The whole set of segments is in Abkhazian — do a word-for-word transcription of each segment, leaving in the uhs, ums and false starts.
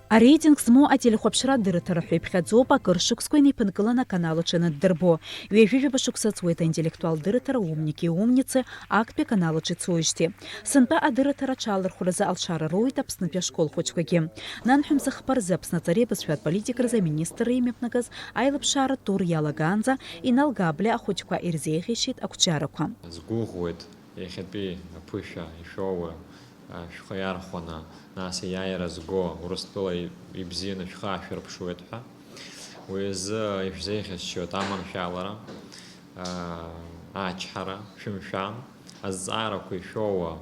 Ареитинг змоу ателехәаԥшра адырраҭара ҳәа иԥхьаӡоуп, акыр шықәсқәа инеиԥынкыланы аканал аҿы анаддырбо. Ҩажәижәаба шықәса ҵуеит аинтеллектуал дырраҭара «Умники и умницы» актәи аканал аҿы ицоижьҭеи. Сынтәа адырраҭара аҽалархәразы алшара роуеит Аԥснытәи ашкол хәыҷқәагьы. Нанҳәа мза хԥа рзы Аԥсны аҵареи абызшәатә политикеи рзы аминистр имҩаԥнагаз аилаԥшааратә тур иалагаанӡа Инал Габлиа ахәыҷқәа ирзеиӷьеишьеит ақәҿиарақәа. Сгәыӷуеит иахьатәи аԥышәа ишәоуа, а, шәхы иархәаны, нас аиааира зго Урыстәыла ибзианы шәхы аашәырԥшуеит ҳәа. Уи азы ишәзеиӷьасшьоит аманшәалара, а, ачҳара, шәымшәан, азҵаарақәа ишәоуа,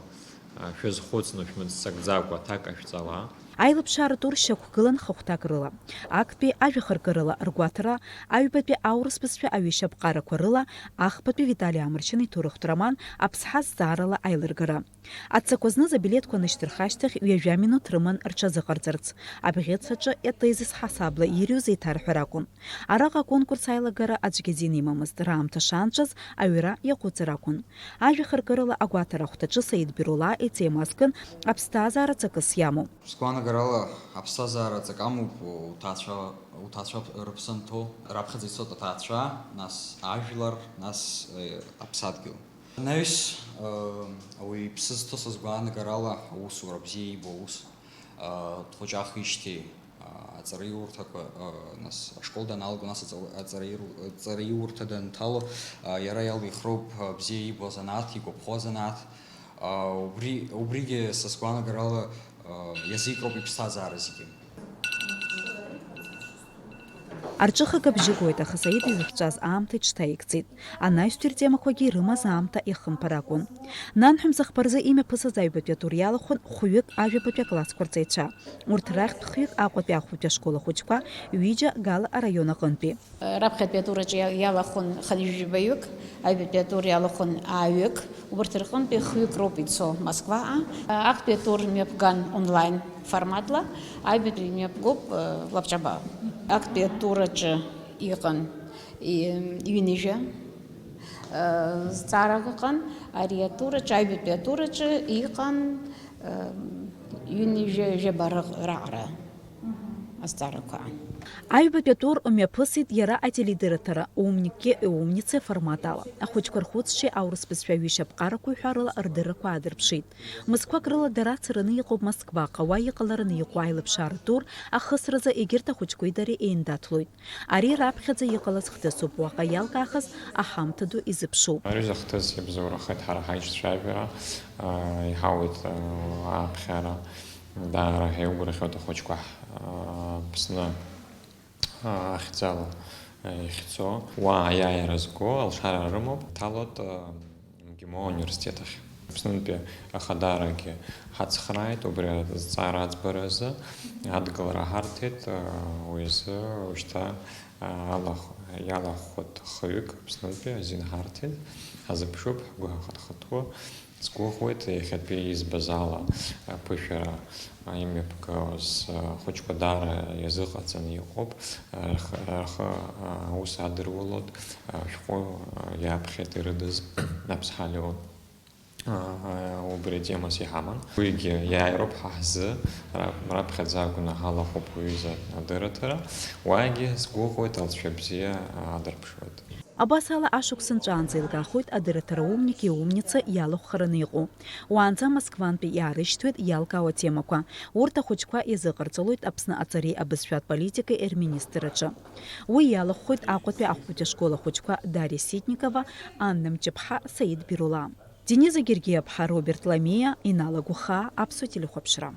а, шәазхәыцны шәмыццакӡакәа аҭак ҟашәҵала. Аилаԥшааратә тур шьақәгылан хыхәҭак рыла. Актәи ажәахыркырала ргәаҭара, аҩбатәи аурыс бызшәа аҩышьа ԥҟарақәа рыла, ахԥатәи Витали Амаршьан иҭоурыхтә роман «Аԥсҳа зҵаарала аилыргара». Аццакуа зныз абилеҭқәа анышьҭырха ашьҭахь ҩажәа минуҭ рыман рҽазыҟарҵарц. Абӷьыц аҿы атезис ҳасабла ирҩыз еиҭарҳәар акәын. Араҟа аконкурс аилагара аӡәгьы азин имамызт, раамҭа шаанҵәаз аҩра иаҟәыҵыр акәын. Ажәахыркырала агәаҭара ахәҭаҿы Саид Бирулаа итема азкын аԥсҭазаара ҵакыс иамоу. Сгәаанагарала, аԥсҭазаара ҵак амоуп уҭаацәа, уҭаацәа рыԥсы анҭоу, раԥхьаӡа ицоит аҭаацәа, нас ажәлар, нас, э, аԥсадгьыл. Анаҩс, э, ауаҩы иԥсы зҭоу са сгәаанагарала аусура бзиа иибо аус, э, дхәыҷаахижьҭеи, э, аҵараиурҭақәа, э, нас ашкол даналго, нас аҵа-, аҵараиру-, аҵараиурҭа данҭало, э, иара иалихроуп, э, бзиа иибо азанааҭ, игәаԥхо азанааҭ. Э, убри, убригьы са сгәаанагарала, э, иазикроуп иԥсҭазаара зегьы. Арҿыхага бжьы гоит, аха Саид изыхҵәаз аамҭа иҽҭаигӡеит. Анаҩстәи ртемақәагьы ирымаз аамҭа иахымԥар акәын. Нанҳәа мза хԥа рзы имҩаԥысыз аҩбатәи атур иалахәын хәҩык ажәабатәи аклассқәа рҵаҩцәа. Урҭ рахьтә хҩык Аҟәатәи ахәыҷы ашкол ахәыҷқәа, ҩыџьа Гала араион аҟынтәи. Раԥхьатәи атураҿы иа-, иалахәын хынҩажәаҩык, аҩбатәи атур иалахәын ааҩык, убарҭ рҟынтәи хҩык роуп ицо Москваҟа. Актәи атур мҩаԥган онлайн форматла, аҩбатәи мҩаԥгоуп, э, лабҿаба. Актәи атураҿы иҟан и-, ҩынҩажәа, э, зҵаарак ыҟан, ари атураҿы, аҩбатәи атураҿы иҟан, э, ҩынҩажәа жәаба ры-, раҟара. Азҵаарақәа. Аҩбатәи атур мҩаԥысит иара ателедырраҭара «Умники и умницы» аформат ала. Ахәыҷқәа рхәыцшьеи аурыс бызшәа ҩышьа ԥҟарақәеи ҳәа рыла рдыррақәа аадырԥшит. Мызқәак рыла дара цараны иҟоуп Москваҟа, уа иҟалараны иҟоу аилаԥшааратә тур ахысразы егьырҭ ахәыҷқәеи дареи еиндаҭлоит. Ари раԥхьаӡа иҟалаз хҭысуп, уаҟа иалкаахаз аҳамҭа ду изыԥшуп. Ари захҭыс иабзоурахеит ҳара ҳаишьцәажәара, аа, иҳауеит, аа, ааԥхьара. Даара ҳаиугәырӷьоит ахәыҷқәа ҳ-, Аԥсны, а, ахьӡала, а, иахьцо. Уа аиааира зго алшара рымоуп, ҭалоит, а, МГИМО ауниверситет ахь. Аԥснынтәи ахадарагьы ҳацхрааит, убри азҵаара аӡбаразы адгылара ҳарҭеит, а, уи азы ушьҭа, а, алахә-, иалахәхоит хҩык Аԥснынтәи азин ҳарҭеит, ҳазыԥшуп, ҳгәы ҳахыҭхыҭуа. Сгәыӷуеит, иахьатәи избаз ала, аԥышәара имҩаԥгауаз ахәыҷқәа даара иазыҟаҵаны иҟоуп, рхы, рхы аус адыруалоит, ашәҟәы иаԥхьеит ирыдыз Аԥсҳа Леон. Убри атемас иҳаман. Уигьы иааироуп ҳа ҳзы, ра-, раԥхьаӡа акәны ҳалахәуп уҩыза адырраҭара. Уаагьы сгәыӷуеит, алҵшәа бзиа аадырԥшуеит. Абас ала, ашықәс нҵәаанӡа еилгахоит адырраҭара «Умники и умницы» иалахәхараны иҟоу. Уаанӡа Москвантәи иаарышьҭуеит иалкаау атемақәа. Урҭ ахәыҷқәа иазыҟарҵалоит Аԥсны аҵареи абызшәатә политикеи рминистрраҿы. Уи иалахәхоит Аҟәатәи ахәыҷы ашкол ахәыҷқәа Дариа Ситникова, Анна Мҷыԥҳа, Саид Бирулаа. Дениза Гергиаԥҳа, Роберт Ламиа, Инал Агәхаа, Аԥсуа телехәаԥшра.